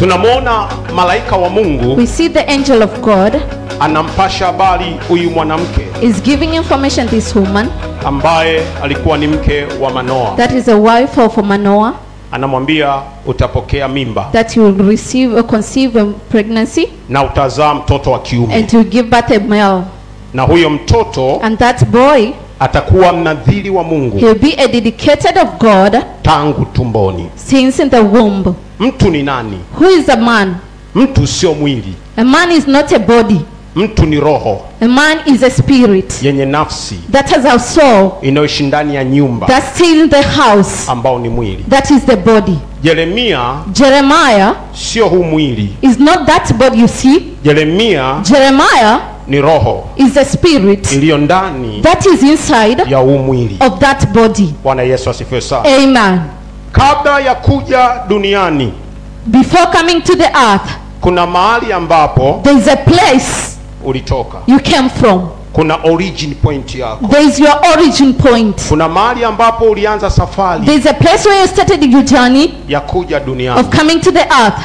Tunamwona malaika wa Mungu. We see the angel of God. Anampasha habari huyu mwanamke. Is giving information this woman. Ambaye alikuwa ni mke wa Manoa. That is a wife of Manoah. Anamwambia utapokea mimba. That you will receive or conceive a pregnancy. Na utazaa mtoto wa kiume. And to give birth a male. Na huyo mtoto, and that boy, atakuwa mnadhiri wa Mungu. He'll be a dedicated of God. Tangu tumboni. Since in the womb. Mtu ni nani? Who is a man? Mtu sio mwili. A man is not a body. Mtu ni roho. A man is a spirit. Yenye nafsi. That has a soul. Inayoishi ndani ya nyumba. That's still in the house. Ambao ni mwili. That is the body. Jeremia sio huu mwili. Is not that body you see. Jeremiah ni roho. Is a spirit. Iliyo ndani. That is inside ya huu mwili. Of that body. Bwana Yesu asifiwe sana. Amen. Kabla ya kuja duniani, before coming to the earth, kuna mahali ambapo there is a place ulitoka. You came from. Kuna origin point yako. There is your origin point. Kuna mahali ambapo ulianza safari. There is a place where you started your journey ya kuja duniani. Of coming to the earth.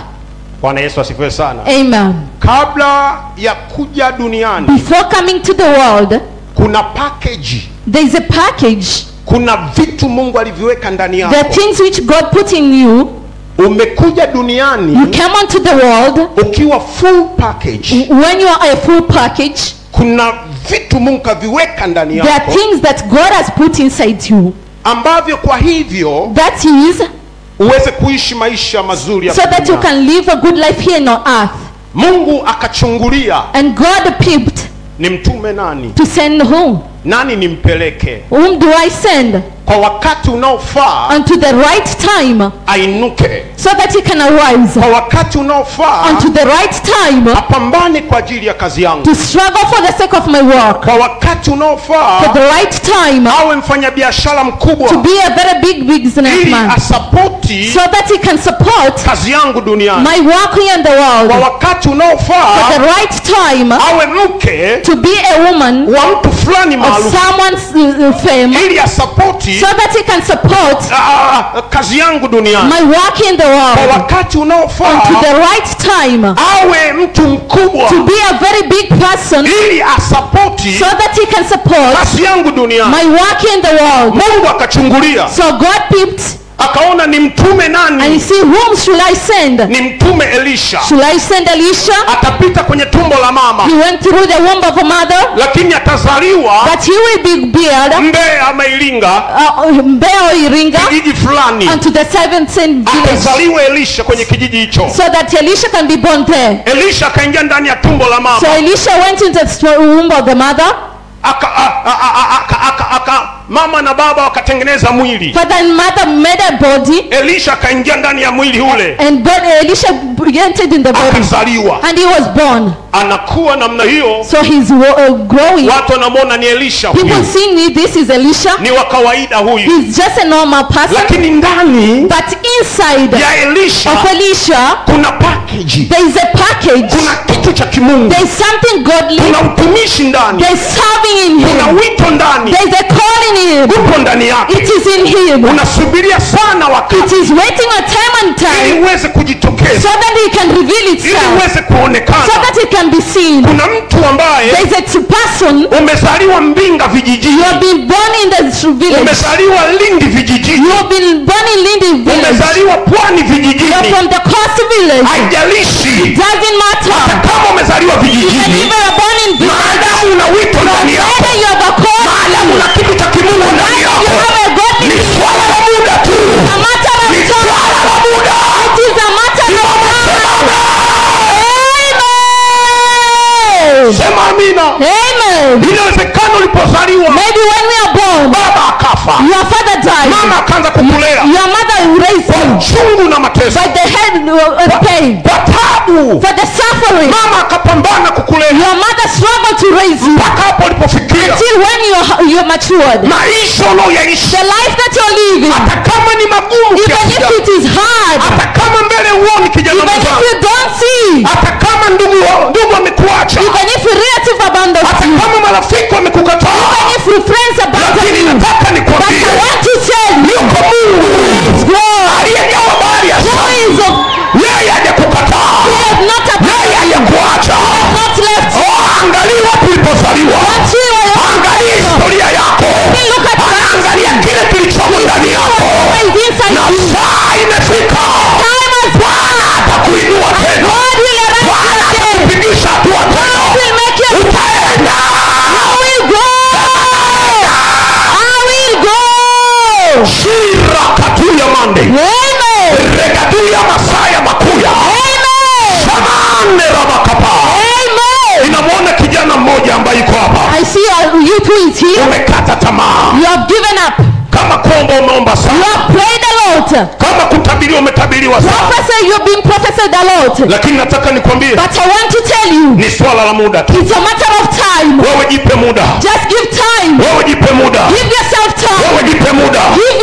Bwana Yesu asifiwe sana. Amen. Kabla ya kuja duniani, before coming to the world, kuna package. There is a package. Kuna vitu Mungu aliviweka ndani yako. The things which God put in you. Umekuja duniani, you came onto the world ukiwa full package. When you are a full package, kuna vitu Mungu kaviweka ndani yako. There are things that God has put inside you. Ambavyo kwa hivyo, that is, uweze kuishi maisha mazuri so that you can live a good life here on earth. Mungu akachungulia. And God peeped. Ni mtume nani? To send whom? Nani nimpeleke? Whom do I send? Kwa wakati unaofaa, unto the right time, ainuke. So that he can arise. Kwa wakati unaofaa, unto the right time, apambane kwa ajili ya kazi yangu. To struggle for the sake of my work. Kwa wakati unaofaa, for the right time, awe mfanyabiashara mkubwa. To be a very big businessman. Ili asapoti, so that he can support kazi yangu duniani. My work here in the world. Kwa wakati unaofaa, for the right time, awe mke, to be a woman wa mtu fulani maalum. Of someone's fame. Ili asapoti, so that he can support kazi yangu duniani. My work in the world. Kwa wakati unaofaa, unto the right time, awe mtu mkubwa. To be a very big person. Ili asapoti, so that he can support kazi yangu duniani. My work in the world. Mungu akachungulia. So God peeped. Akaona ni mtume nani? And he see, whom should I send? Ni mtume Elisha. Should I send Elisha? Atapita kwenye tumbo la mama. He went through the womb of a mother. Lakini atazaliwa. But he will be beard. Mbeya ama Iringa. Mbeya or Iringa. Kijiji fulani. Unto the seventh village. Atazaliwa Elisha kwenye kijiji hicho. So that Elisha can be born there. Elisha akaingia ndani ya tumbo la mama. So Elisha went into the womb of the mother. Mama na baba wakatengeneza mwili. Father and mother made a body. Elisha akaingia ndani ya mwili ule. And Elisha entered in the body. Akazaliwa. And he was born. Anakuwa namna hiyo. So he's growing. Watu wanamuona ni Elisha huyu. People seeing me, this is Elisha. Ni wa kawaida huyu. He's just a normal person. Lakini ndani, but inside ya Elisha, of Elisha, kuna package. There is a package. Kuna kitu cha kimungu. There is something godly. Kuna utumishi ndani. There is serving in him. Kuna wito ndani. There is a calling in him. Upo ndani yake. It is in him. Unasubiria sana wakati. It is waiting a time and time. Ili uweze kujitokeza. So that he can reveal itself. Ili uweze kuonekana. So that it can be seen. Kuna mtu ambaye, there is a person, umezaliwa Mbinga vijijini. You have been born in the village. Umezaliwa Lindi vijijini. You have been born in Lindi village. Umezaliwa Pwani vijijini. You are from the coast village. Haijalishi. It doesn't matter. Hata kama umezaliwa vijijini. Even if you are born in village. Maadamu una wito ndani yako. Whether you have a call. Maadamu una kitu cha kimungu ndani yako. You have a godly. Ni swala la muda tu. A matter of Ni time. swala la muda. It is a matter of time. Amen. Sema amina. Amen. Inawezekana ulipozaliwa, maybe when we are born, baba akafa. Your father died. Mama akaanza kukulea. Your mother raised you. Kwa uchungu na mateso. By the head of pain. Kwa taabu. For the suffering. Mama akapambana kukulea. Your mother struggled to raise you. Mpaka hapo ulipofikia. Until when you matured. Maisha unayoishi. The life that you're living. Hata kama ni magumu even kiasi if gani. it is hard. Hata kama mbele huoni kijana Even if mwenzako. you don't see. Hata kama ndugu amekuacha. Even if relative abandons Hata you. kama marafiki wamekukataa. Even if your friends abandon Lakini you. nataka nikwambie. But I want to tell you. Yuko Mungu. God. Aliyegawa bahari ya Who Shamu. is Yeye hajakukataa. hatua tena. God will arise Bwana you again. atakupigisha hatua tena. God will make you. Utaenda. I will go. I will go. Shira katuya mande. Amen. Regatuya masaya makuya. Amen. Shamane rabakapa. Amen. Ninamwona kijana mmoja ambaye yuko hapa. I see a youth who is here. Umekata tamaa. You have given up. Kama kuomba umeomba You sana. have prayed a lot. Kama kutabiriwa umetabiriwa sana. Prophesy, you've been prophesied a lot. Lakini nataka nikwambie But I want to tell you, ni swala la muda tu. it's a matter of time. Wewe jipe muda. Just give time. Wewe jipe muda. Give yourself time. Wewe jipe muda. Give